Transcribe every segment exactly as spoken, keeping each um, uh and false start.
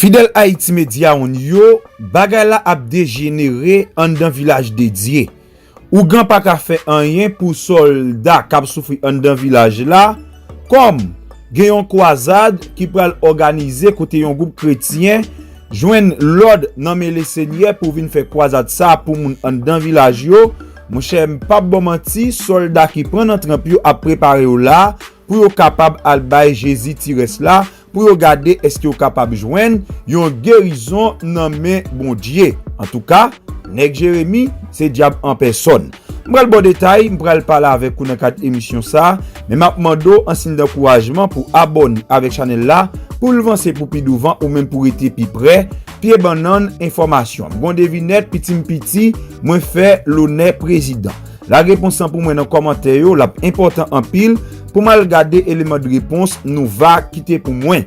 Fidèl Haiti Media One yo, bagay la ap dejenere anndan Vilaj de Dye. Ougan pa ka fè anyen pou sòlda k ap soufri anndan vilaj la, kòm gen yon kwazad ki pral òganize kote yon gwoup kretyen jwenn lòd nan men Lesenyè pou vin fè kwazad sa pou moun anndan vilaj yo. Monchè, m p ap ba w manti, sòlda ki pran nan tranp yo ap prepare yo la pou yo kapab al bay Jezi ti rès la, pou yo gade èske yo kapab jwenn yon gerizon nan men Bondye. Antouka, nèg Jeremi se dyab an pèsòn. M pral ba w detay, m pral pale avèk ou nan kad emisyon sa, men m ap mande w an siy dankourajman pou abòne avèk chanèl la, pou l vanse pou pi douvan ou menm pou rete pi prè, pye bannann enfòmasyon. M gon devinèt, piti m piti, mwen fè lonè prezidan. Lage repons lan pou mwen nan kòmantè yo, l ap enpòtan anpil pou m al gade eleman de repons nou va kite pou mwen.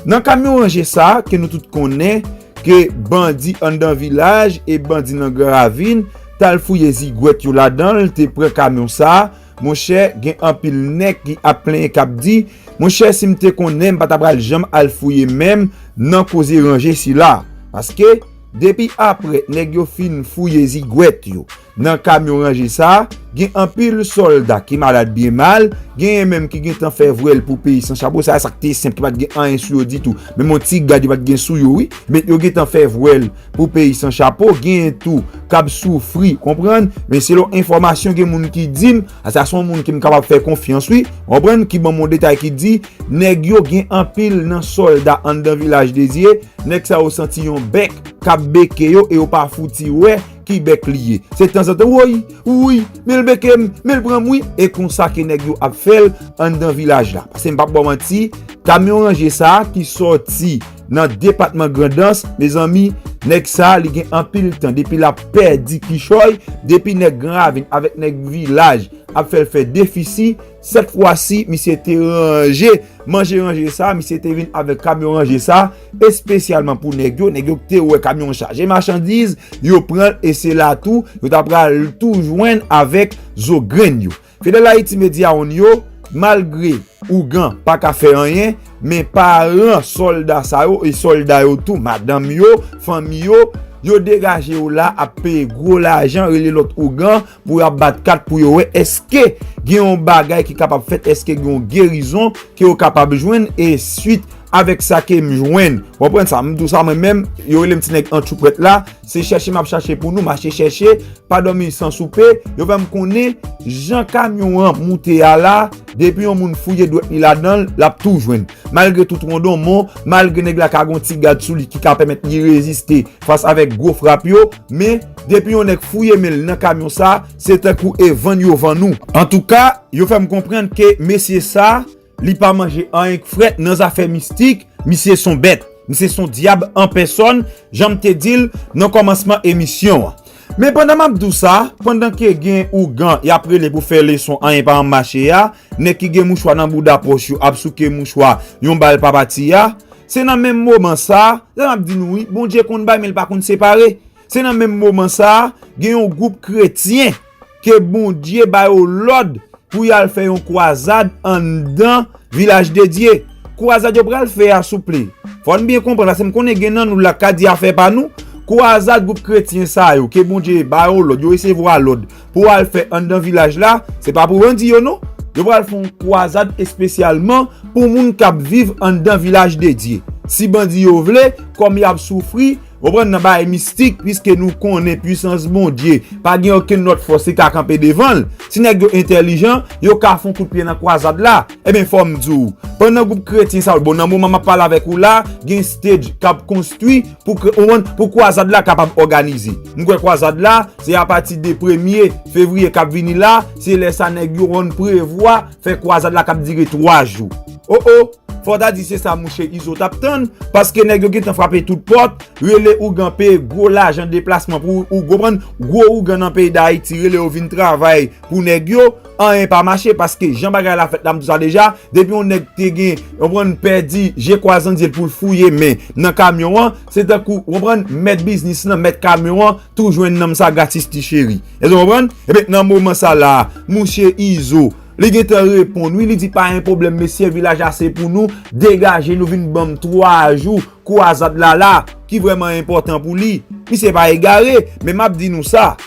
Nan kamyon ranje sa ke nou tout konnen ke bandi anndan vilaj e bandi nan Gran Ravin t al fouye zigwèt yo ladan l, te pran kamyon sa, monchè, gen anpil nèg ki ap plenyen k ap di, monchè, si m te konnen, m pa ta pral janm al fouye men m nan koze ranje sila. Paske, depi apre nèg yo fin fouye zigwèt yo nan kamyon ranje sa, gen anpil sòlda ki malad byen mal, genyen menm ki gentan fè vwèl pou peyi san chapo, sa sa k te senp, ki pa t gen anyen sou yo ditou. Menm yon ti gad yo pa t gen sou yo, wi. Men yo gentan fè vwèl pou peyi san chapo, genyen tou k ap soufri, konprann? Men selon enfòmasyon, gen moun ki di m, a sa se yon moun ke m kapab fè konfyans, wi, konprann, ki ban m yon detay ki di, nèg yo gen anpil nan sòlda anndan Vilaj de Dye, nèg sa yo santi yon bèk k ap beke yo e yo pa fouti wè ki bèk li ye. Se tanzantan, woy, wouy, men l beke m, men l pran m, wi. E konsa ke nèg yo ap fè l anndan vilaj la. Paske m p ap ba w manti, kamyon ranje sa a ki sòti nan depatman Grandans, mezanmi, nèg sa a, li gen anpil tan depi l ap pèdi kichòy, depi nèg Gran Ravin avèk nèg vilaj ap fè l fè defisi, sèt fwa si misye te ranje, manje ranje sa, misye te vin avèk kamyon ranje sa, espesyalman pou nèg yo. Nèg yo te wè kamyon chaje machandiz, yo pran l, e se la tou, yo ta pral tou jwenn avèk zo grenn yo. Fidèl Haiti Media One yo, malgre ougan pa ka fè anyen, men paran sòlda sa yo e sòlda yo tou, madanm yo, fanmi yo, yo degaje yo la ap peye gwo lajan, rele lòt ougan pou y ap bat kat pou yo wè èske gen yon bagay ki kapab fèt, èske gen yon gerizon ke yo kapab jwenn, e swit avèk sa ke m jwenn. W konprann sa? M di w sa mwen menm, yo rele m ti nèg antyoupwèt la, se chèche m ap chache pou nou, mache chèche, pa dòmi san soupe, yo fè m konnen jan kamyon an moute a la, depi yon moun fouye dwèt li ladan l, l ap tou jwenn. Malgre tout wondonmon, malgre nèg la ka gon ti gad sou li ki ka pèmèt li reziste fas avèk gwo frap yo, men depi yon nèg fouye men l nan kamyon sa, se tankou e vann yo vann ou. Antouka, yo fè m konprann ke mesye sa, li pa manje anyen k frèt nan zafè mistik, misye s on bèt, misye s on dyab an pèsòn, jan m te di l nan kòmansman emisyon an. Men pandan m ap di w sa, pandan ke gen ougan y ap rele pou fè leson anyen pa janm mache a, nèg ki gen mouchwa nan bouda pòch yo ap souke mouchwa, yon bal pa pati a, se nan menm moman sa, sa m ap di nou wi, Bondye konn bay men l pa konn separe. Se nan menm moman sa, gen yon gwoup kretyen ke Bondye ba yo lòd pou y al fè yon kwazad anndan Vilaj de Dye. Kwazad yo pral fè a, souple, fò n byen konprann, paske m konnen gen nan nou la k ka di afè pa nou. Kwazad gwoup kretyen sa yo, ke Bondye ba yo lòd, yo resevwa lòd pou al fè anndan vilaj la, se pa pou bandi yo non. Yo pral fè yon kwazad espesyalman pou moun k ap viv anndan Vilaj de Dye. Si bandi yo vle, kòm y ap soufri, konprann, nan bagay mistik, piske nou konnen pwisans Bondye, pa gen okenn lòt fòs ki ka kanpe devan l. Si nèg yo entèlijan, yo ka fè yon kout pye nan kwazad la. Ebyen, fò m di w, pandan gwoup kretyen sa yo, bon, nan moman m ap pale avèk ou la, gen stage k ap konstwi pou kre-, konprann, pou kwazad la kapab òganize. M kwè kwazad la, se apati de premye fevriye k ap vini la, se lè sa nèg yo konn prevwa fè kwazad la k ap dire twa jou. O o! Fò w ta di se sa mouche Izo t ap tann, paske nèg yo gentan frape tout pòt, rele ougan, peye gwo lajan deplasman pou ou, konprann, gwo ougan nan peyi Dayiti, rele yo vin travay pou nèg yo, anyen pa mache, paske jan bagay la fèt la, m di w sa deja, depi yon nèg te gen, konprann, pèdi je kwazandye l pou l fouye men nan kamyon an, se tankou, konprann, mèt biznis lan, mèt kamyon an, tou jwenn nonm sa gratis ti cheri. Èske w konprann? Ebyen, nan moman sa la, mouche Izo, Li gentan reponn, wi, li di, "Pa gen pwoblèm, mesye, vilaj la se pou nou, degaje nou, vin ban m twa jou, kwazad la la, ki vrèman enpòtan pou li." Misye pa egare, men m ap di nou sa,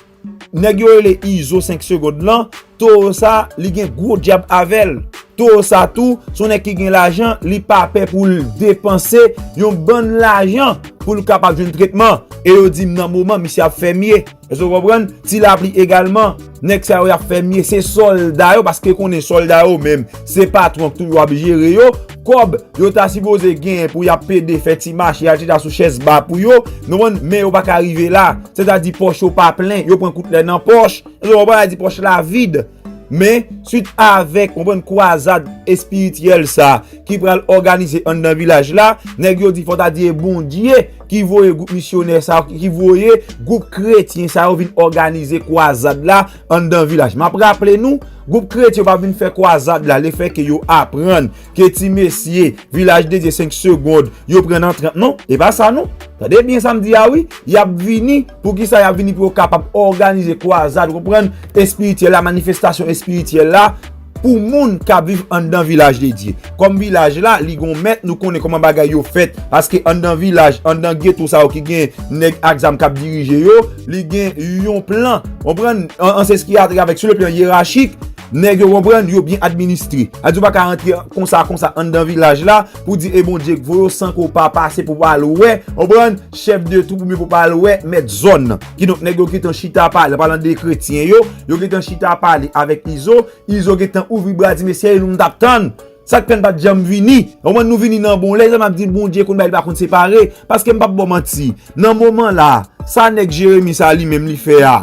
nèg yo rele Izo senk segond lan, towo sa, li gen gwo dyab avè l. Towo sa tou, se yon nèg ki gen lajan, li pa pè pou l depanse yon bann lajan pou l kapab jwenn tretman. E yo di m nan moman, misye ap fè mye. Èske w konprann? Ti Lapli egalman, nèg sa yo y ap fè mye, se sòlda yo, paske konnen sòlda yo menm, se patwon k tou yo ap jere yo, kòb yo ta sipoze genyen pou y ap pede fè ti mache, al chita sou chèz ba pou yo, nou konprann, men yo pa ka rive la, sètadi pòch yo pa plen, yo pran kout lè nan pòch, èske w konprann, sa di pòch la vid. Men, swit avèk, w konprann, kwazad espirityèl sa ki pral òganize anndan vilaj la, nèg yo di fò ta di e Bondye ki voye gwoup misyonè sa yo, ki voye gwoup kretyen sa yo vin òganize kwazad la anndan vilaj. M ap raple nou, gwoup kretyen yo pa vin fè kwazad la lefètke yo aprann ke ti mesye Vilaj de Dye senk segond yo pran nan trant non. E pa sa non. Tande byen sa m di a wi. Y ap vini. Poukisa y ap vini? Pou yo kapab òganize kwazad, w konprann, espirityèl la, manifestasyon espirityèl la, pou moun k ap viv anndan Vilaj de Dye. Kòm vilaj la, li gon mèt, nou konnen kòman bagay yo fèt, paske anndan vilaj, anndan geto sa yo ki gen nèg ak zam k ap dirije yo, li gen yon plan, w konprann, an, an se ki atravèk sou le plan yerachik, nèg yo, w konprann, yo byen administre. A di w pa ka rantre konsa, konsa anndan vilaj la, pou di, e Bondye k voye w san ke w pa pase pou w al wè, w konprann, chèf de twoup oubyen pou w al wè mèt zòn nan. Kidonk, nèg yo gentan chita pale, an palan de kretyen yo, yo gentan chita pale avèk Izo, Izo gentan ouvri bra di, mesye, e nou m t ap tann. Sa k fè n pa t janm vini? W konprann, nou vini nan bon lè, sa m ap di, Bondye konn bay, li pa konn separe, paske m p ap ba w manti. Nan moman la, sa nèg Jeremi sa li menm li fè a,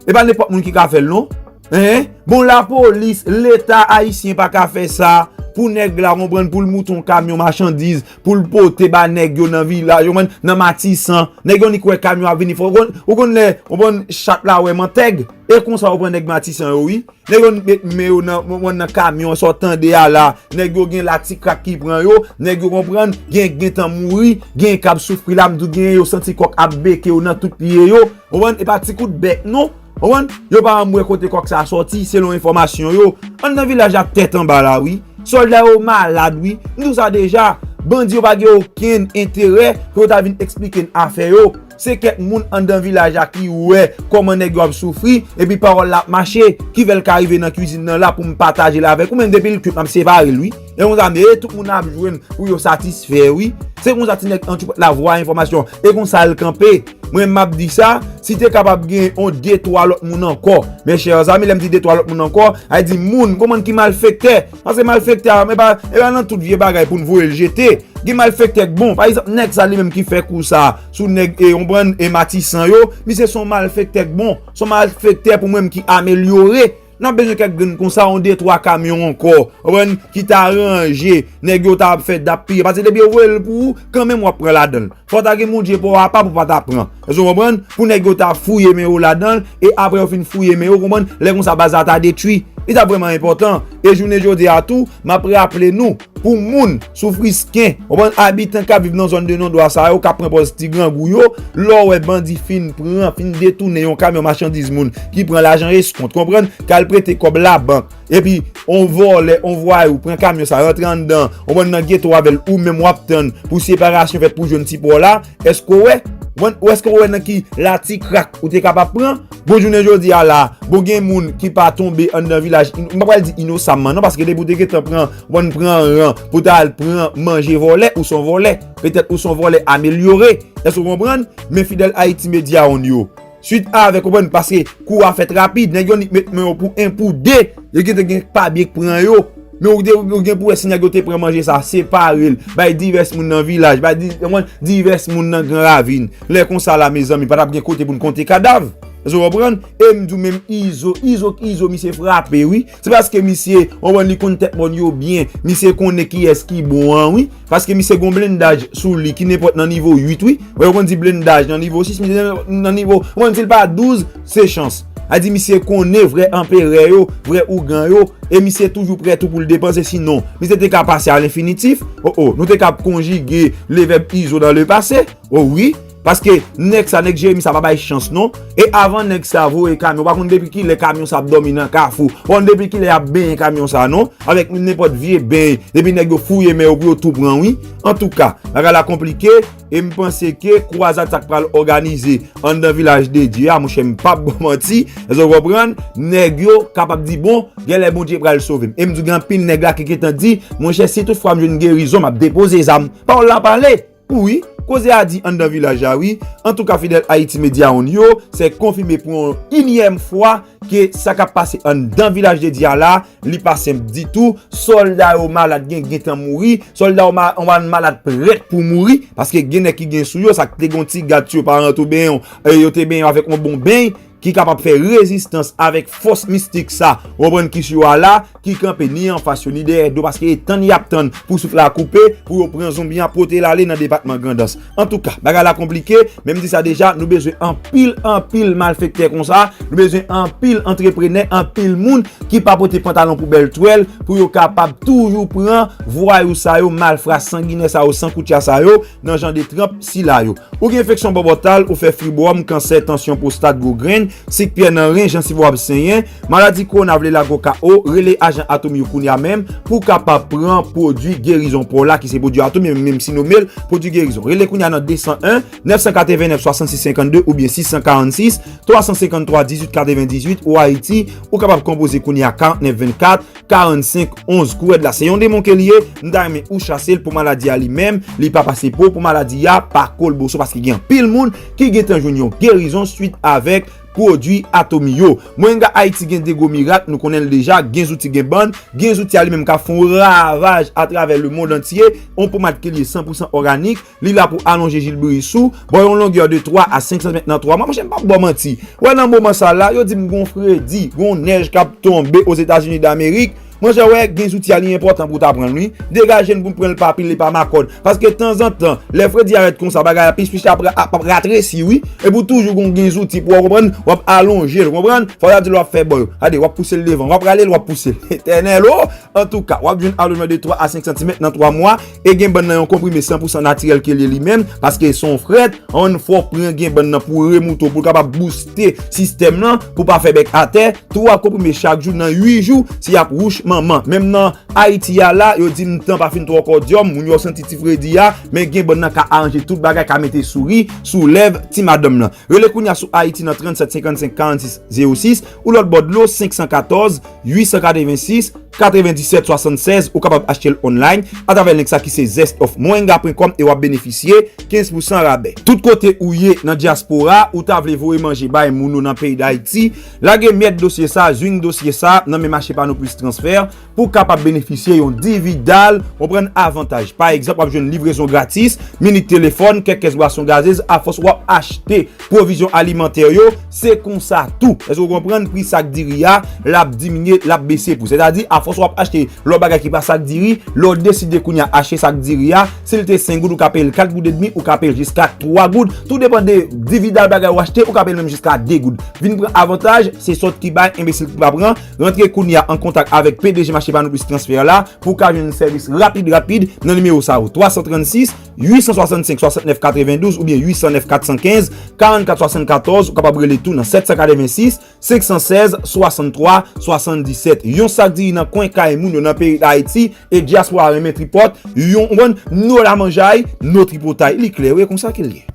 e pa nenpòt moun ki ka fè l non. Hein? Bon, lapolis, leta ayisyen pa ka fè sa pou nèg la, w konprann, pou l moute yon kamyon machandiz, pou l pote ba nèg yo nan vilaj, w konprann, nan Matisan. Nèg yo annik wè kamyon ap vini, fò, w konn, w konn lè, w konprann, chat la wè mantèg. E konsa yo pran nèg Matisan yo, wi. Nèg yo met men yo nan, w konprann, nan kamyon, sa w tande a la. Nèg yo gen latikrak ki pran yo. Nèg yo, w konprann, gen, gentan mouri. Gen k ap soufri la, m di w, gen yo santi kòk ap beke yo nan tout pye yo. W konprann? E pa ti kout bèk, non. Konprann? Yo pa janm wè kote kòk sa a sòti, selon enfòmasyon yo. Anndan vilaj la tèt anba la, wi. Sòlda yo malad, wi. M di w sa deja. Bandi yo pa gen okenn enterè pou yo ta vin eksplike n afè yo. Se kèk moun anndan vilaj la ki wè kòman nèg yo ap soufri, epi pawòl la ap mache, ki fè l ka rive nan kwizin nan la pou m pataje l avèk ou, men depi l kwit, m ap separe l, wi. E konsa, men tout moun ap jwenn pou yo satisfè, wi. Se konsa ti nèg Antiprèt la vwa enfòmasyon. E konsa l kanpe. Mwen, m ap di sa, si te kapab gen yon de twa lòt moun ankò. Mes chers amis, lè m di de twa lòt moun ankò, a di moun, konprann ki malfektè. Paske malfektè a, e pa, e pa nan tout vye bagay pou n voye l jete. Gen malfektè k bon. Pa egzanp, nèg sa li menm ki fè kou sa sou nèg, e, w konprann, e Matisan yo, misye se yon malfektè k bon. Se yon malfektè pou mwen ki amelyore. N ap bezwen kèk grenn konsa, yon de twa kamyon ankò, w konprann, ki ta ranje, nèg yo ta ap fè dap piye. Paske depi yo voye l pou ou, kanmenm w ap pran ladan l. Fò w ta gen Bondye pa w apa pou w pa ta pran. Èske w konprann? Pou nèg yo ta fouye men yo ladan l, e apre yo fin fouye men yo, w konprann, lè konsa baz la ta detwi. Li ta vrèman enpòtan. E jounen jodi a tou, m ap raple nou, pou moun sou Frisken, w konprann, abitan k ap viv nan zòn de nondwa sa yo, k ap pran pòz ti grangou yo, lè w wè bandi fin pran, fin detounen yon kamyon machandiz moun ki pran lajan eskont, konprann, k al prete kòb labank, epi on vòlè, on vwayou pran kamyon sa, rantre anndan, w konprann, nan geto avè l, ou menm w ap tann pou separasyon fèt pou jwenn ti pa w la, èske w wè? Ou èske w wè nan ki latikrak ou te kapab pran? Bon, jounen jodi a la, bon, gen moun ki pa tonbe anndan vilaj, in- m pa pral di inosamman non, paske depi w te gentan pran, w konn pran ran pou ta al pran manje vòlè, ou se yon vòlè. Petèt ou se yon vòlè amelyore. Èske w konprann? Men fidèl Haiti Media One yo, swit avèk, konprann, paske kou a fèt rapid, nèg yo annik met men yo pou en, pou de, yo gentan gen pa byen k pran yo. Men ou te, ou gen pou wè si nèg yo te pran manje sa, separe l, bay divès moun nan vilaj, bay di, mwen, divès moun nan Gran Ravin. Lè konsa la, mezanmi, pa t ap gen kote pou n konte kadav. Èske w konprann? E m di w menm Izo, Izo, Izo, misye frape, wi. Se paske misye, w konprann, li konn tèt mòn yo byen. Misye konnen kiyès ki bon an, wi. Paske misye gon blendaj sou li ki nenpòt nan nivo uit, wi. Wè, yo konn di blendaj nan nivo sis, misye nan nivo, w konn, si l pa douz, se chans. A di misye konnen vrè anperè yo, vrè ougan yo, e misye toujou prè tou pou l depanse, sinon, misye te ka pase a lenfinitif. O, o, nou te ka ap konjige le vèb Izo dans le passé. O wi, Paske nèg sa, nèg Jeremi sa pa bay chans non. E avan nèg sa voye kamyon, pa konn depi kilè kamyon sa ap dòmi nan kafou. Pa konn depi kilè y ap benyen kamyon sa non. Avèk nenpòt vye beny, depi nèg yo fouye men yo pou yo tou pran wi. Antouka, bagay la konplike. E m panse ke kwazad sa k pral òganize anndan Vilaj de Dye a, monchè, m p ap ba w manti, èske w konprann? Nèg yo kapab di, bon, genlè Bondye pral sove m. E m di w, gen anpil nèg la ki gentan di, monchè, si toutfwa m jwenn gerizon, m ap depoze zam. Pawòl la pale! Wi, koze a di anndan vilaj la, wi. Antouka, fidèl Haiti Media One yo, se konfime pou yon inyèm fwa ke sa k ap pase anndan Vilaj de Dye a la, li pa senp ditou. Sòlda yo malad, gen, gentan mouri. Sòlda yo ma-, yo malad prèt pou mouri, paske gen nèg ki gen sou yo, sa k te gen yon ti gad sou yo, pa rantre yo benyen, e yo te benyen avèk yon bon beny, ki kapab fè rezistans avèk fòs mistik sa, w konprann, ki sou yo a la, ki kanpe ni anfas yo, ni dèyè do, paske e tann y ap tann pou souf la koupe, pou yo pran zonbi a, pote l ale nan depatman Grandans. Antouka, bagay la konplike, men m di sa deja, nou bezwen anpil, anpil malfektè konsa, nou bezwen anpil antreprenè, anpil moun ki pa pote pantalon pou bèl twèl, pou yo kapab toujou pran vwayou sa yo, malfra sanginè sa yo, sankoutya sa yo, nan jan de tranp sila yo. Ou gen enfeksyon bòbòtal, ou fè fibwòm, kansè, tansyon, pwostat, gwo grenn, sik pyè nan ren, jansiv ou ap senyen, maladi kowona vle lage w K O, rele ajan Atomy yo kounye a menm pou w kapab pran pwodui gerizon pa w la, ki se pwodui Atomy, menm si nonmen l pwodui gerizon. Rele kounye a nan de san en, nèf san katrevennnèf, swasannsis senkannde oubyen sis san karannsis, twa san senkanntwa, dizuit katrevendizuit, ou Ayiti, ou kapab konpoze kounye a karantnèf vennkat, karannsenk onz. Kourèd la, se yon demon ke l ye. M ta renmen ou chase l pou maladi a li menm. Li pa pase po pou maladi a, pa kolboso, paske gen anpil moun ki gentan jwenn yon gerizon swit avèk pwodui Atomy yo. Moringa Ayiti gen de gwo mirak, nou konnen l deja, gen zouti, gen bann, gen zouti a li menm ka fè yon ravaj atravè lemonn antye, yon pomad ke l ye san pou san òganik, li la pou alonje jilbiris ou, ba w yon longè de twa a senk santimèt nan twa mwa. Monchè, m p ap ba w manti. Wè, nan moman sa la, yo di m gon fredi, gon nèj k ap tonbe Ozetazini Damerik. Monchè, wè, gen zouti a, li enpòtan pou w ta pran l, wi. Degaje n pou n pran l pa pil e pa makòn. Paske tanzantan, lè fredi a rèd konsa, bagay la pich pich ap, ap, ap ratresi, wi. E pou toujou gon gen zouti pou w konprann, w ap alonje l, konprann? Fò w ta di l w ap fè bò yo. Gade, w ap pouse l devan, w ap rale l, w ap pouse l. Etènèl, o! Antouka, w ap jwenn alonjman de twa a senk santimèt nan twa mwa, e gen bann nan yon konprime san pou san natirèl ke l ye li menm, paske se yon frèt, ann fò w pran gen bann nan pou remoute w, pou l kapab bouste sistèm nan, pou w pa fè bèk atè, twa konprime chak jou nan uit jou, si y ap wouch manman. Menm nan Ayiti a la, yo di m tan pa fin twò kòdyòm, moun yo santi ti fredi a, men gen bann nan ka aranje tout bagay, ka mete souri sou lèv ti madanm nan. Rele kounye a sou Ayiti nan trannsèt senkannsenk karannsis zewo sis, ou lòt bò dlo senk san katòz, uit san katrevensis, katrevendisèt swasannsèz, ou kapab achte l online atravè link sa ki se zest of moringa pwen kòm e w ap benefisye kenz pou san rabè. Tout kote ou ye nan dyaspora, ou ta vle voye manje bay moun ou nan peyi Dayiti, lage myèt dosye sa, zwing dosye sa nan men Mache Pa Nou Plis Transfè pou w kapab benefisye yon dividal, w pran avantaj. Pa egzanp, w ap jwenn livrezon gratis, minit telefòn, kèk kès bwason gazez, afòs w ap achte pwovizyon alimantè yo, se konsa tou. Èske w konprann? Pri sak diri a, l ap diminye, l ap bese pri. Sètadi, afòs w ap achte lòt bagay ki pa sak diri, lè w deside kounye a achte sak diri a, si l te senk goud, ou ka peye l kat goud edmi, ou ka peye l jiska twa goud. Tou depann de dividal bagay w achte, ou ka peye l menm jiska de goud. Vin pran avantaj, se sòt ki bay, enbesil ki pa pran. Rantre kounye a an kontak avèk P D G Mache Pa Nou Plis Transfè la pou w ka jwenn sèvis rapid, rapid nan nimewo sa yo, twa san trannsis, uit san swasannsenk, swasantnèf katrevendouz oubyen uit san nèf, kat san kenz, karannkat swasannkatòz. Ou kapab rele tou nan sèt san katrevensis, senk san sèz, swasanntwa, swasanndisèt. Yon sak diri nan kwen kay moun yo nan peyi Dayiti, e dyaspora renmen tripòt, yon, konprann, no lamanjay, no tripotay. Li klè, wi, konsa ke l ye.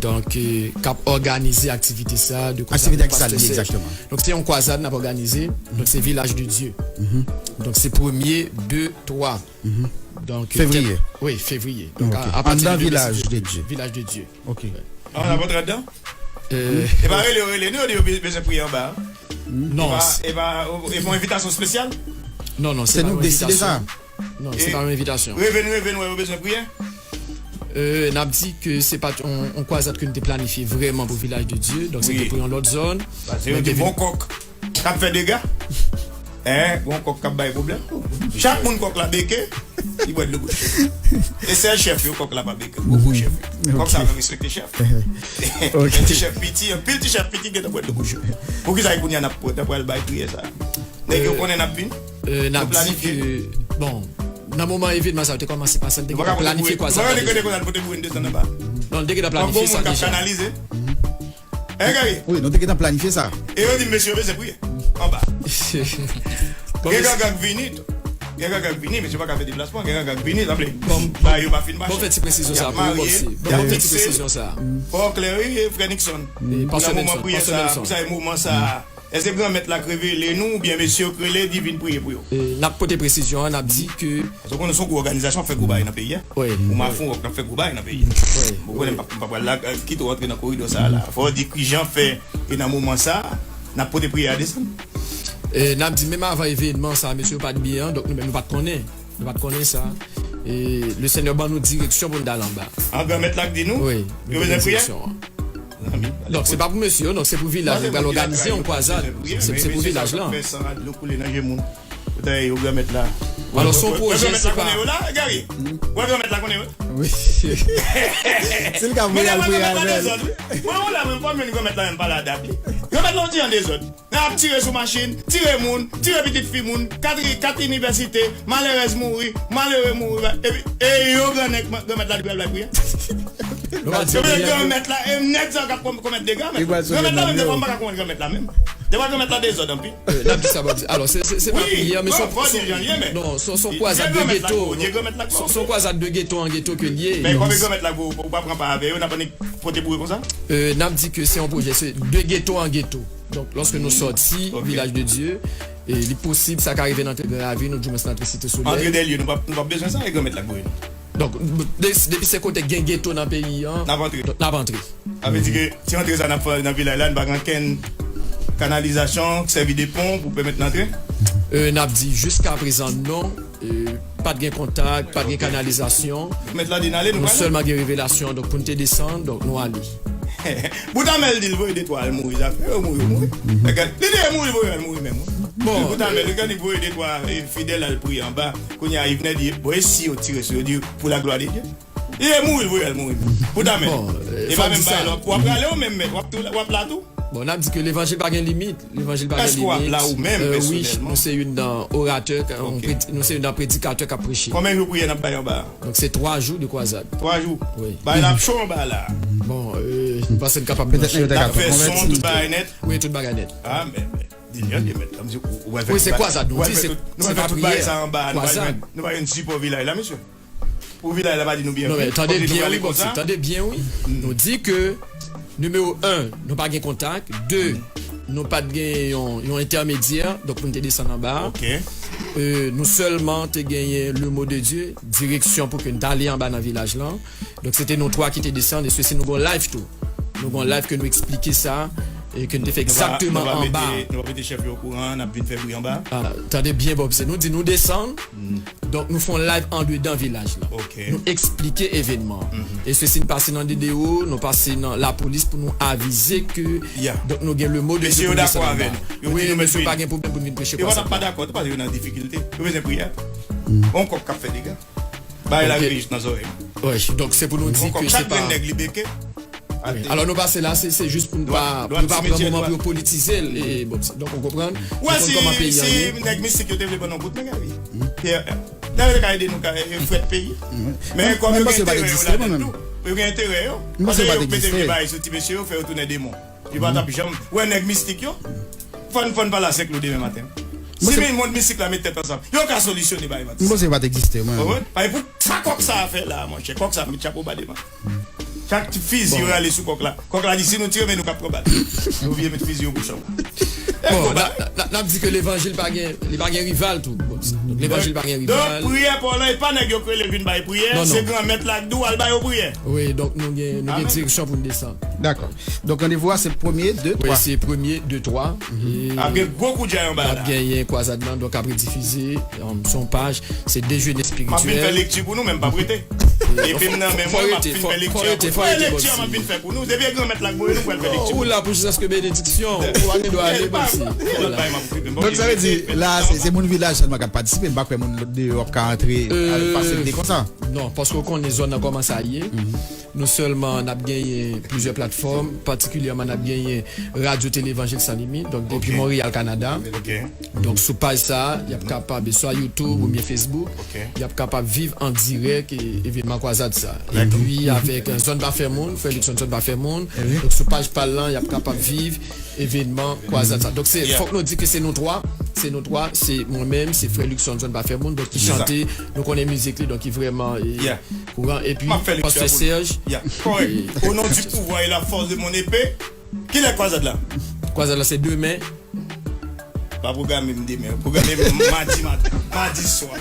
Donk, euh, k ap òganize aktivite sa, de kwazad Aktivite ak sa, pastè Sèj. Egzakteman. Donk, se yon kwazad n ap òganize. Donk, se Vilaj de Dye. Donk, se premye, de, twa. Donk, Fevriye. Wi, fevriye. Donk, Ok. A, a pati Anndan de Vilaj de Dye. Vilaj de Dye. Ok. Ah, n ap antre anndan? Euh, E pa rele yo rele nou, yo di yo be-, bezwen priye anba. Non, E pa, se e pa, e pa yon envitasyon espesyal? Non, non, se Se pa nou yon k deside envitasyon. Sa. Non, se E pa yon envitasyon. Reve n reve n wè yo bezwen priye? Euh, n ap di ke se pa t yon, yon kwazad ke n te planifye vrèman pou Vilaj de Dye, donk se Wi. te pou yon lòt zòn. Paske yo Men di gen bon kòk k ap fè dega. Hein, bon kòk k ap bay pwoblèm. Chak moun kòk la beke, li bwè dlo bouch. E sèl chèf yo, kòk la pa beke. Gwo gwo chèf yo. Kòk sa Ok. pa respekte chèf. Ok. Gen ti chèf piti, anpil ti chèf piti gentan bwè dlo bouch yo. Poukisa kounye a n ap pran tan pou al bay priyè sa? Nèg yo Euh, konnen n ap vin? Euh, n ap Yo di planifye. Ke, bon, nan moman evènman sa yo te kòmanse pase, te Yo pa ka gentan pote planifye boure. Yo pa ka kwazad la deja. Dekonn al pote boure desann anba. Non, nou te gentan planifye sa deja. Kanalize. Hein, Gary? Wi, nou te gentan planifye sa. E yo di, mesye, yo bezwen priye. Anba. Gen gangan k vini tou. Gen gangan k vini, mesye pa ka fè deplasman. Gen gangan k vini, sa vle. Bon, ba yo pa fin mache. Bon, fè ti presizyon sa pou ou, Bobsy. Bon, fè ti presizyon sa. Fò klè, wi, frè Nixon. Nan moman priyè sa, pou sa, e moman sa. Èske Granmèt la k revele nou, oubyen mesye yo k rele, di vin priye pou yo? E, n ap pote presizyon an, n ap di ke Paske w konnen se yon gwo òganizasyon k ap fè gwo bagay nan peyi a. Wi. Ou Mafon Rock k ap fè gwo bagay nan peyi a. Wi. Ou konnen m p ap, m p ap pral la, kite w antre nan koridò sa a la. Fò w di kijan fè, e nan moman sa a, n ap pote priyè a desann. E, n ap di menm avan evènman sa a, mesye yo pa t byen an, donk nou menm nou pa t konnen. Nou pa t konnen sa. E, le Senyè ban nou direksyon pou n t al anba. An Granmèt la k di nou? Wi, nou te gen direksyon an. Donk, se pa pou mesye yo, donk se pou vilaj, nou pral òganize yon kwazad. Se, se pou vilaj lan. Fè san a dlo koule nan je moun. Ou ta yo Granmèt la. Alò, se yon pwojè, se pa. Wè Granmèt la konnen yo la, Gary? Wè Granmèt la konnen yo? Wi. Si l ka voye al priye avè l. Mwen, ou la, mwen, fò m jwenn Granmèt la menm pale a dat li. Granmèt la, yon ti an dezòd. Nan ap tire sou machin, tire moun, tire pitit fi moun, kat, kat inivèsite, malerèz mouri, malere mouri, epi, e yo grannèg, Granmèt la li pral bay priyè. Yo mete Granmèt la, e nèg sa k ap komèt dega, men Granmèt la menm, defwa m pa ka konprann Granmèt la menm. Defwa Granmèt la dezòd anpil. N ap di sa, Bobsy. Alò, se, se, se pa priyè, men se yon, non, se yon kwazad de geto. Se yon kwazad de geto an geto ke l ye. Men kòm Granmèt la, ou pa pran pa avè yo, n ap annik pote boure konsa? N ap di ke se yon pwojè, se de geto an geto. Donk, lòske nou sòti Vilaj de Dye, e li posib sa ka rive nan Antre Gran Ravin, oudimwens nan Antre Site Solèy. Antre Dèlye, nou p ap, nou p ap bezwen sa, e Granmèt la k voye nou. Donk, de-, depi se kote gen geto nan peyi an, n ap antre. Donk, n ap antre. Sa vle di ke ti antre sa n ap fè nan vilaj la, n pa gen ankenn kanalizasyon k sèvi de pon pou pèmèt n antre? E, n ap di jiskaprezan non. E, pa t gen kontak, pa t gen kanalizasyon. Nou sèlman gen revelasyon, donk pou n te desann, donk nou ale. Bout Amèl di l voye de twa al mouri, zafè yo mouri, yo mouri. Li di yo mouri, voye al mouri menm, wi. Bon, Bout Amèl, li di voye de twa, e, fidèl al priye anba. Kounye a, Yvenè di, bon, e si yo tire sou yo, di, pour la gloire de Dieu. Li di mouri, voye al mouri menm. Bout Amèl. E pa menm bagay la, w ap prale ou menm, w ap tou, w ap la tou. Bon, n ap di ke levanjil pa gen limit. Levanjil pa gen limit. Èske w ap la ou menm pèsonèlman? Wi, nou se youn nan oratè, nou se youn nan predikatè k ap preche. Konbyen jou priyè n ap bay anba a? Donk, se twa jou de kwazad. Twa jou? Wi. Bagay la ap cho anba la. Bon, e, nou panse n kapab nan cho. N ap fè son, tout bagay nèt? Wi, tout bagay nèt. A, men, men, di l, di l, mèt la, m di, ou, ou pral fè tout bagay, nou pral fè tout bagay sa anba a, nou pa jwenn, nou pa jwenn sipò vilaj la, mesye. Pou vilaj la pa di nou byen. Non, men tande byen, wi, Bobsy, tande byen, wi. Nou di ke, nimewo en, nou pa gen kontak. De, nou pa t gen yon, yon entèmedyè, donk pou n te desann anba a. Ok. E, nou sèlman te genyen le mot de Dieu, direksyon pou ke n t ale anba nan vilaj lan. Donk, se te nou twa ki te desann, e sesi nou gon live tou. Nou gon live ke nou eksplike sa, e ke n te fè egzakteman anba. Nou va mete, nou va mete chèf yo okouran, n ap vin fè bri anba. A, tande byen, Bobsy, nou di nou desann, Donk, nou fè yon live andedan vilaj lan. Ok. Nou eksplike evènman an. E sesi n pase nan D D O, nou pase nan lapolis pou nou avize ke, donk, nou gen le mot de Dieu pou nou desann anba. Wi, mesye, pa gen pwoblèm pou n vin preche pou sa. Yo pa dakò tou, paske yo nan difikilte. Yo bezwen priyè. Yon kòk k ap fè dega. Bagay la rive jis nan zòrèy. Wi, donk, se pou nou di ke se pa. Yon kòk, chak grenn nèg li beke. Wi. Alò, nou pase la, se, se jis pou nou pa, pou nou pa pran moman pou yo politize l, e, e, bon, donk, ou konprann? Ou konn kòman peyi a ye. Si nèg mistik yo te vle ban nou kout men, Gary. Dayè, yo te ka ede nou, ka, e, frèt peyi. Men kòm yo gen enterè yo ladann tou. Yo gen enterè yo. Paske yo mete vye bagay sou ti mesye yo, fè yo tounen demon. Yo pa t ap janm wè nèg mistik yo. Fò n, fò n pale a Senk Lou demen maten. Si men mond mistik la met tèt ansanm, yo ka solisyone bagay matris. M panse yo pa t egziste, mwen. Ou konprann? Paske pou sa kòk sa a fè la, monchè, kòk sa a met chapo ba devan. Chak ti fizi yo rale sou kòk la. Kòk la di, si nou tire, men nou k ap pran bal. Yo vye met fizi yo pou chanm. Bon, n a, n a, n ap di ke levanjil pa gen, li pa gen rival tou. Bon, donk, levanjil pa gen rival. Donk, priyè pa w lan, e pa nèg yo k rele vin bay priyè, se Granmèt la k di w al ba yo priyè. Wi, donk nou gen, nou gen direksyon pou n desann. Dakò. Donk, randevou a se premye, de, twa. Wi, se premye, de, twa. E ap gen gwo kout djay anba la. Ap genyen kwazad lan, donk ap redifize, um, sou yon paj, se dejene espirityèl. M ap vin fè lekti pou nou, men m p ap rete. Epi m nan men mwen, m ap fin fè lekti a. Fò rete, fò rete, fò rete, lekti a m ap vin fè pou nou. Depi e Granmèt la k voye nou, pral fè lekti. Ou la pou jiskaske benediksyon. Ou pa gen dwa ale, Bobsy. Donk, sa vle di, la, se, se moun vilaj sèlman k ap patisipe, m pa kwè moun lòt deyò ap ka antre, al fasilite konsa. Non, paske w konnen zòn nan kòman sa ye. Nou sèlman n ap genyen plizyè platfòm, patikilyèman n ap genyen Radyo Tele Evanjil San Limit, donk depi Monreyal, Kanada. Donk sou paj sa a, y ap kapab, swa YouTube oubyen Facebook, y ap kapab viv an dirèk e evènman Nan kwazad sa. Epi avèk, euh, Zòn Pa Fè Moun, frè Luckson Zòn Pa Fè Moun. Donk sou paj pa l lan, y ap kapab viv evènman kwazad sa. Donk se, fòk nou di ke se nou twa, se nou twa, se mwen menm, se frè Luckson Zòn Pa Fè Moun, donk ki chante, nou konnen mizik li, donk ki vrèman, e, kouran. Epi pastè Serge. Correct. Au nom du pouvoir et la force de mon épée. Kilè kwazad la? Kwazad la se demen. Pa pwograme m demen. Pwograme m madi maten. Madi swa.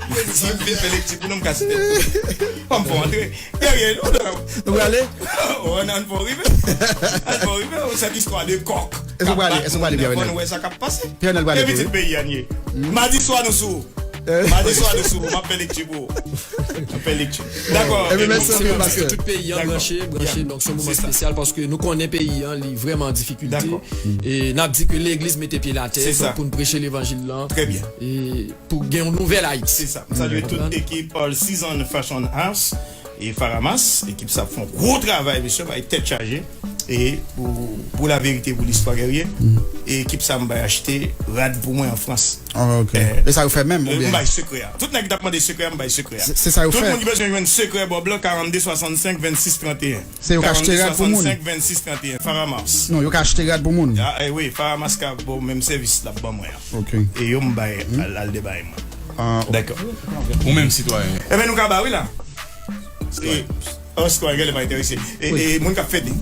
Mwen di m vin fè lekti pou nou, m kase tèt. Fò m fè antre. Guerrier, nou la. Nou prale? Oh, nan, fò rive. Fò rive. Cette histoire de coq. Est-ce qu'on prale? Est-ce qu'on prale, Pierre? Fò nou wè sa k ap pase. Pierre, nou prale. E pitit peyi a n ye. Madi swa nou sou. Madi swa nou sou. M ap fè lekti pou ou. M ap fè lekti. Dakò. Ebyen, mèsi anpil, pastè. Tout peyi an branche, branche. Donk, se yon moman espesyal paske nou konnen peyi an, li vrèman an difikilte. E n ap di ke legliz mete pye l atè, donk pou n preche levanjil lan. Trè byen. E pou gen yon nouvèl Ayiti. Se sa. M salye tout ekip All Season Fashion House e Faramas. Ekip sa ap fè yon gwo travay, mesye, bay tèt chaje. E pou, pou laverite, pou listwa, Guerrier. E ekip sa m bay achte rad pou mwen an Frans. Ah, ok. E sa yo fè menm, oubyen? M bay sekrè a. Tout nèg ki t ap mande sekrè a, m bay sekrè a. Se sa yo fè. Tout moun ki bezwen jwenn sekrè Bob lan, karannde swasann senk vennsis tranteyen. Se yo k achte rad pou moun. Karannde swasann senk vennsis tranteyen, Faramas. Non, yo ka achte rad pou moun. Ah, eh wi, Faramas ka ba w menm sèvis l ap ban mwen an. Ok. E yo m bay al, al debay mwen. Ah, ok. Dakò. Ou menm sitwayen. Enben, nou ka ba wi la. E, oh, sitwayen, genlè pa enterese. E, e, moun k ap fete.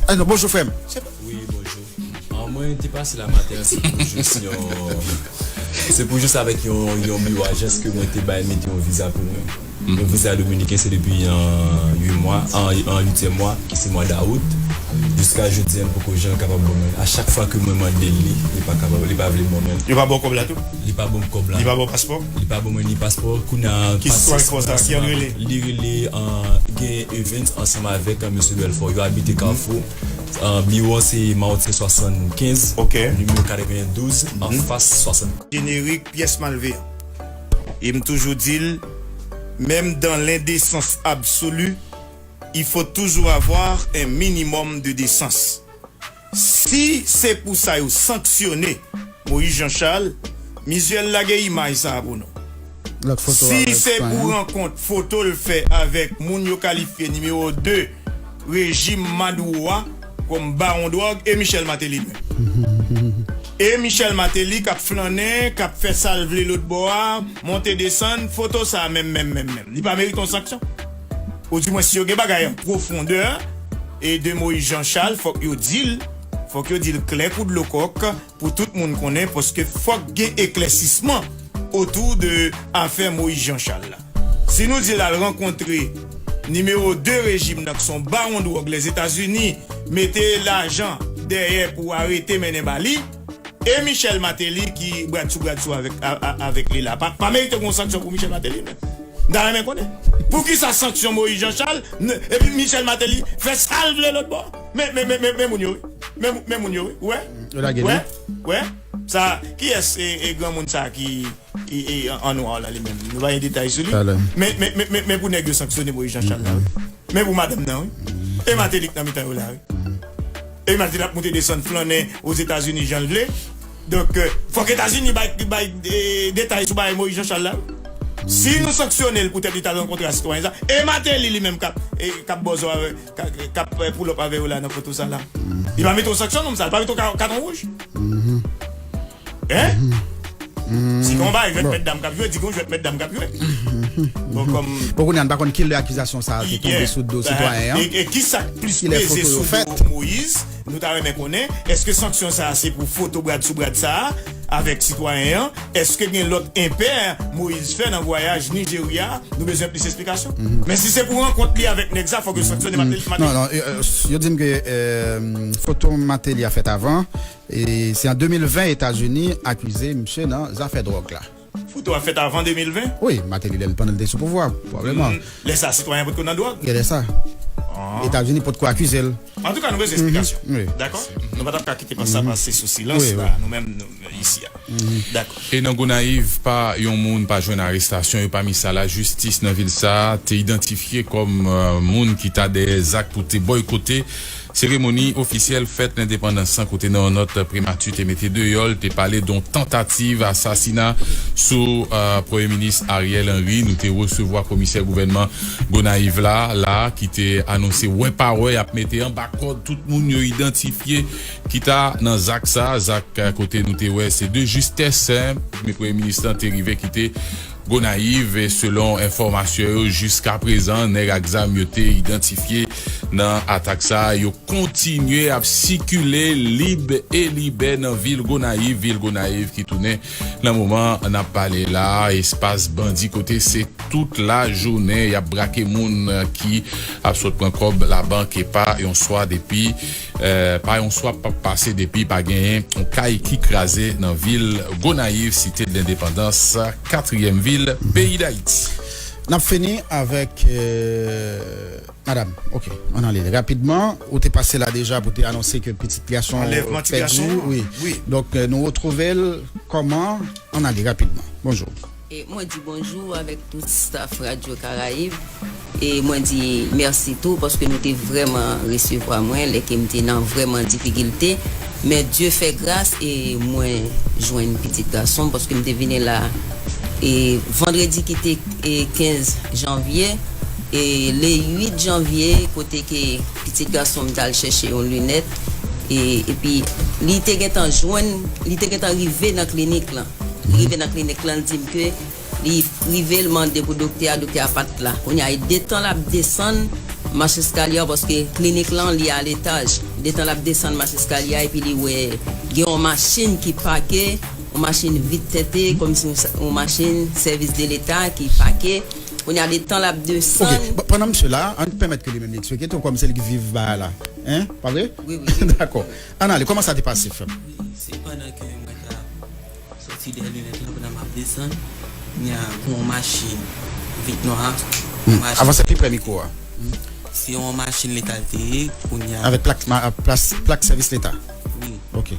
Ah, non, bonjou, frè m. Wi, bonjou. Ah, mwen te pase la maten an, se pou jis yon, se pou jis avèk yon, yon biwo ajans ke mwen te bay mete yon viza pou mwen. Yon viza dominiken, se depi an uit mwa, an, an uityèm mwa, ki se mwa dawout. Jiska jodi a, m poko janm kapab ban mwen. A chak fwa ke mwen mande l li, li pa kapab, li pa vle ban mwen. Yo pa ba w kòb la tou? Li pa ban m kòb la. Li pa ba w paspò? Li pa ban mwen ni paspò. Kounye a, ki sitwayen sa? Ki an rele? Li rele, ah, gen Evans ansanm avèk, ah, mesye Belfort. Yo abite Kafou. Ah, biwo an se Mawote swasann kenz, ok, nimewo katrevendouz, anfas swasann. Jenerik pyès malveyan. E m toujou di l, menm dans l'indécence absolue, il faut toujours avoir un minimum de décence. Si se pou sa yo sanksyone Moïse Jean Charles, Mizuel lage imaj sa a pou nou. Si se pou rankont foto l fè avèk moun yo kalifye nimewo de rejim Maduro a kòm bawon dwòg, e Michel Martelly menm. E Michel Martelly k ap flannen, k ap fè sa l vle lòtbò a, monte desann, foto sa a menm, menm, menm, menm. Li pa merite yon sanksyon? Ou di mwen, si yo gen bagay an pwofondè, e de Moïse Jean Charles, fòk yo di l, fòk yo di l klè kou dlo kòk, pou tout moun konnen, paske fòk gen eklèsisman otou de afè Moïse Jean Charles la. Si nou di l al rankontre nimewo de rejim nan, ki se yon bawon dwòg Lèzetazini mete lajan dèyè pou arete mennen ba li, e Michel Martelly ki bradsou bradsou avèk, a, a, avèk li la, pa, pa merite gen yon sanksyon pou Michel Martelly menm? M ta renmen konnen. Poukisa sanksyon Moïse Jean Charles, n-, epi Michel Martelly fè sa l vle lòtbò? Men, men, men, men, men moun yo wi. Men, men moun yo wi. Ou wè? Ou wè? Ou wè? Sa, kiyès e, e granmoun sa ki, e, e, an, an nwa la li menm? Nou pa gen detay sou li. Men, men, men, men, men pou nèg yo sanksyone Moïse Jean Charles la wi. Men pou madanm nan wi. E Martelly k nan mitan yo la wi. E Martelly ap moute desann flannen Ozetazini jan l vle. Donk, euh, fòk Etazini bay, bay, eh, detay sou bagay Moïse Jean Charles la wi. Si nou sanksyone l poutèt li t al rankontre a sitwayen sa, e Martelly li menm k ap, eh, k ap bòzò avè, k ap, k ap, eh, pull up avè yo la nan foto sa la. Li pa mete yon sanksyon nonm sa, li pa mete yon ka-, katon wouj. Hein? Si gen yon bagay jwèt mèt dam k ap jwe, di gen yon jwèt mèt dam k ap jwe. Bon, kòm. Bon, kounye a, n pa konn kilè akizasyon sa a te tonbe sou do sitwayen an. E, e kisa k plis peze sou do Moïse? Nou ta renmen konnen, èske sanksyon sa a se pou foto bradsoubrad sa a avèk sitwayen an? Èske gen lòt enpè Moïse fè nan vwayaj Nijerya? Nou bezwen plis esplikasyon. Men si se pou rankont li avèk nèg sa, fòk yo sanksyone Martelly. Non, non, euh, yo di m ke, euh, foto Martelly a fèt avan. E se an de mil ven Etazini akize misye nan zafè dwòg la. Foto a fèt avan de mil ven? Wi, Martelly lè l pandan l te sou pouvwa, pwobableman. Lè sa, sitwayen potko nan dwòg? Gen lè sa. Etazini potko akize l. Antouka, nou bezwen eksplikasyon. Dakò? Nou pa t ap ka kite sa pase sou silans la, nou menm, nou, isi a. Dakò. E nan Gonayiv, pa yon moun pa jwenn arestasyon, e pami sa, lajistis nan vil sa a te idantifye kòm, euh, moun ki ta dèyè zak pou te bòykote seremoni ofisyèl fèt lendepandans lan, kote nan yon nòt primati te mete deyò, l te pale de yon tantativ asasina sou, euh, Premye Minis Ariel Henry. Nou te resevwa komisè gouvènman Gonayiv la, la, ki te anonse wè pa wè y ap mete anba kòd tout moun yo idantifye ki ta nan zak sa, zak, euh, kote nou te wè se de justès, hein, men Premye Minis lan te rive kite Gonayiv, e selon enfòmasyon yo, jiskaprezan, nèg ak zam yo te idantifye nan atak sa a, yo kontinye ap sikile lib e libè nan vil Gonayiv, vil Gonayiv ki tounen, nan moman n ap pale la, espas bandi kote se tout lajounen y ap brake moun, euh, ki ap sot pran kòb labank, e pa yon swa depi, euh, pa yon swa p ap pase depi pa genyen yon kay ki kraze nan vil Gonayiv, Site de Lendepandans, katriyèm vil peyi Dayiti. N ap fini avèk, euh, madam, ok, ann ale rapidman. Ou te pase la deja pou te anonse ke pitit gason w pèdi w. Wi. Donk, euh, nou retwouve l kòman? Ann ale rapidman. Bonjou. E mwen di bonjou avèk tout staff Radio Caraïbe. E mwen di mèsi tou paske nou te vrèman resevwa mwen lè ke m te nan vrèman difikilte. Men Dye fè gras e mwen jwenn pitit gason m paske m te vini la e vandredi ki te e kenz janvye e le uit janvye kote ke pitit gason m t al chèche yon linèt e epi li te gentan jwenn, li te gentan rive nan klinik lan. Li rive nan klinik lan, li di m ke li rive, l mande pou doktè a, doktè a pa t la. Kounye a, e detan l ap desann mach eskalye a, paske klinik lan, li a letaj. Detan l ap desann mach eskalye a, epi li wè gen yon machin ki pake, yon machin vit tente, kòmsi yon sa- yon machin sèvis de leta ki pake. Kounye a, detan l ap desann. Ok, bon, pandan misye la, ann pèmèt ke li menm li eksplike tou, kòm se li ki viv bagay la. Hein? Pa vre? Wi, wi, wi. Dakò. Ann ale, kòman sa te pase, frè m? Wi, se pandan ke mwen t ap soti dèyè linèt lan pandan m ap desann, kounye a gen yon machin vit nwa. Hmm. Machin Avanse pi pre mikwo a. Hmm. Se yon machin leta l te ye, kounye a Avèk plak, ma- plas- plak sèvis leta. Wi. Ok.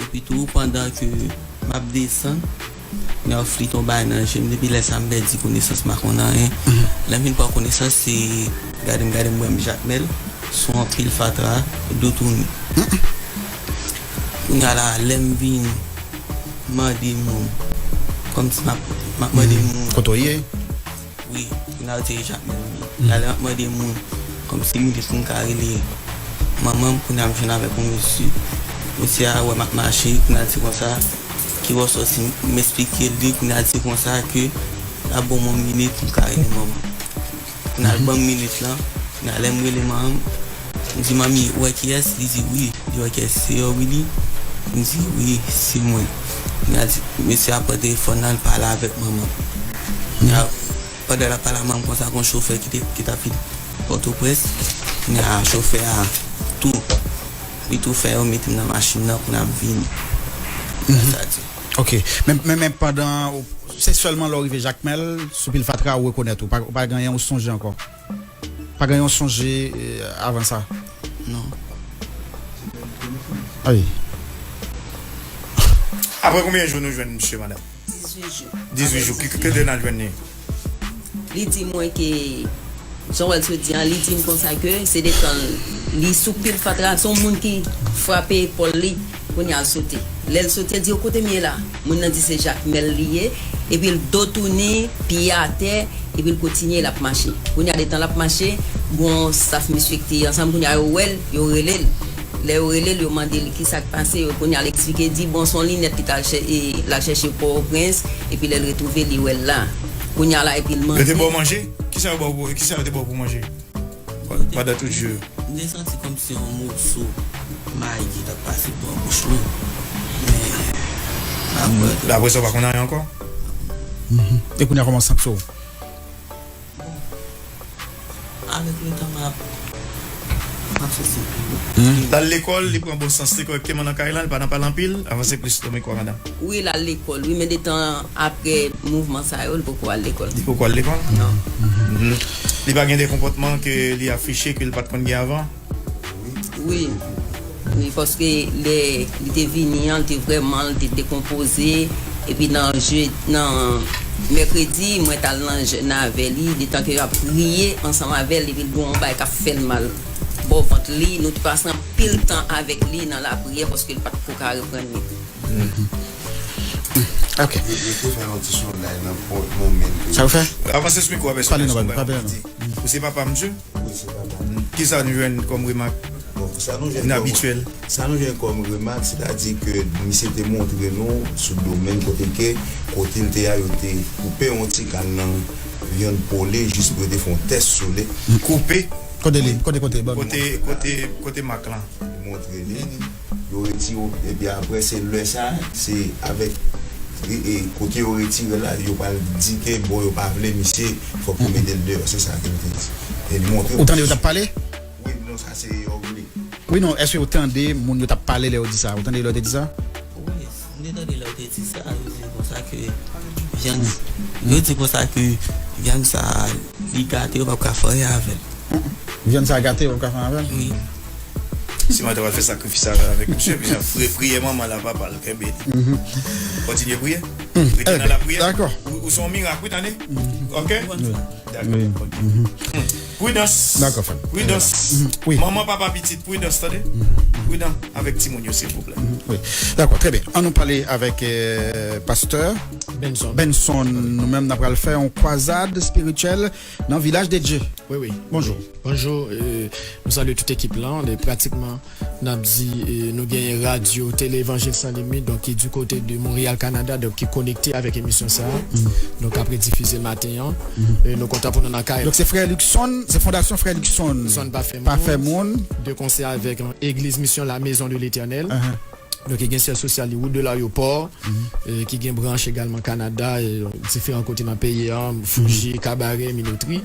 Epi tou, pandan ke m ap desann, kounye a flit yon bagay nan je m. Depi lè sa, m pèdi konesans, m pa konn anyen. Mhm. Lè m vin pran konesans, se gade m, gade m, wè m Jakmèl, sou yon pil fatra, do tounen. Mhm. Kounye a la, lè m vin mande moun, kòmsi m ap, m ap mande moun. Kote w ye? Wi, kounye a yo te Jakmèl wi. La lè m ap mande moun, kòmsi m te fin ka rele manman m, kounye a m jwenn avèk yon mesye. Mesye a wè m ap mache, kounye a l di konsa, ki resòti m, m eksplike l li, kounye a l di konsa ke l ap ban m yon minit pou m ka rele manman m. Kounye a l ban m minit lan, kounye a lè m rele manman m, m di, "Manmi, ou wè kiyès?" Li di, "Wi." Li wè kiyès se yo, wi, li. M di, "Wi, se mwen." Kounye a di, mesye a pran telefòn nan, l pale avèk manman m. Kounye a, pandan l ap pale ak manman m konsa, gon chofè ki te, ki t ap vin Pòtoprens. Kounye a, chofè a tou, li tou fè yo mete m nan machin nan pou n ap vini. Mhm. Sa di. Ok. Men, men, men pandan, se sèlman lè w rive Jakmèl, sou pil fatra, ou rekonèt ou. Pa, ou pa gen anyen ou sonje ankò? Pa gen yon sonje, eh, avan sa? Non. Ay. Apre konbyen jou nou jwenn misye, madanm? Dizuit jou. Dizuit jou. Ki, ki, ki kote n al jwenn li? Li di mwen ke, jan w wè l sot di an, li di m konsa ke se detan li sou pil fatra, se yon moun ki frape epòl li. Kounye a l sote. Lè l sote, l di, "O, kote m ye la?" Moun nan di se Jakmèl li ye. Epi l do tounen, pye atè, epi l kontinye, l ap mache. Kounye a, letan l ap mache, gon staf mesye ki te ansanm, kounye a, yo wè l, yo rele l. Lè yo rele l, yo mande l kisa k pase, yo, kounye a, l eksplike, di, bon, se yon linèt li t al chè-, e, l al chèche Pòtoprens, epi lè l retwouve, li wè l la. Kounye a la, epi l mande. Yo te ba w manje? Kisa yo ba w pou, kisa yo te ba w pou manje? Pa-, pandan tout jou yo. M te santi kòmsi yon moso mayi ki t ap pase bò bouch mwen. Men, apre. Apre sa, w pa konn anyen ankò? Mhm. E kounye a, kòman w santi w? Bon, avèk letan, m ap, L al lekòl, li pran bon sans li kòrèkteman nan kay la, li pa nan pale anpil. Avanse plis, nan mikwo a, madanm. Wi, l al lekòl, wi, men detan apre mouvman sa yo, li poko al lekòl. Li poko al lekòl? Non. Li pa gen de konpòtman ke li afiche ke li pa t konn gen avan? Wi. Wi, paske lè li te vini an, li te vrèman, li te dekonpoze. Epi nan je, nan mèkredi, mwen t al nan jèn avè li, detan ke y ap priye ansanm avè l, epi l gen yon bagay k ap fè l mal. Bò vant li, nou te pase anpil tan avèk li nan lapriyè paske l pa t ko ka reprann li. Ok. Yo, yo te fè yon ti sondaj nan pòt mwen menm. Sa yo fè? Avanse sou mikwo a, pèsonèl. Pale non, pale non. Ou se papa misye? Wi, se papa m. Kisa nou jwenn kòm remak inabityèl? Sa nou jwenn kòm remak, sètadi ke misye te montre nou sou domèn kote ke kote l te a, yo te koupe yon ti kal nan vyann po li jis pou yo te fè yon tès sou li. Koupe? Kote li? Kote, kote? Kote, kote, kote mak lan? Montre li. Yo retire w, epi apre se lè sa, se avèk e, e, kote yo retire la, yo pral di ke bon, yo pa vle misye, fòk yo mete l deyò, se sa ke yo te di. E li montre. Ou tande yo t ap pale? Wi, non, sa se yo vle. Wi, non, èske ou tande moun yo t ap pale lè yo di sa? Ou tande lè yo te di sa? Wi, m te tande lè yo te di sa, yo di konsa ke vyann, yo di konsa ke vyann sa, li gate, yo p ap ka fè anyen avè l. Vyann sa gate, yo p ap ka fè anyen avè l? Wi. Si maten w al fè sakrifis avè l avèk misye, misye ap priye, priyè manman l a papa l kenbe li. Kontinye priye. Rete nan lapriyè. Ou se yon mirak, wi, tande. Ok? Dakò. Pridans. Dakò, frè m. Pridans. Manman, papa, pitit, pridans, tande. Pridan avèk timoun yo, silvouplè. Wi. Dakò, trè byen. An nou pale avèk euh, pastè Benson. Benson. Nou menm, n ap pral fè yon kwazad espirityèl nan Vilaj de Dye. Wi, wi. Bonjou. Bonjou, euh, nou salye tout ekip lan. Pratikman, n ap di, euh, nou genyen radyo Tele Evanjil San Limit, donk ki du kote de Montréal, Canada, donk ki konekte avèk emisyon sa a. Donk ap redifize maten an. Euh, nou kontan pou nou nan kay. Donk se frè Luckson, se fondasyon frè Luckson. Zòn pa fè moun. De konsè avèk euh, Egliz Misyon La Maison de l'Éternel. Donk, ki gen syèj sosyal li wout de Laryopò, euh, ki gen branch egalman Kanada, euh, diferan kote nan peyi a, Fouji, Kabarè, Minotri.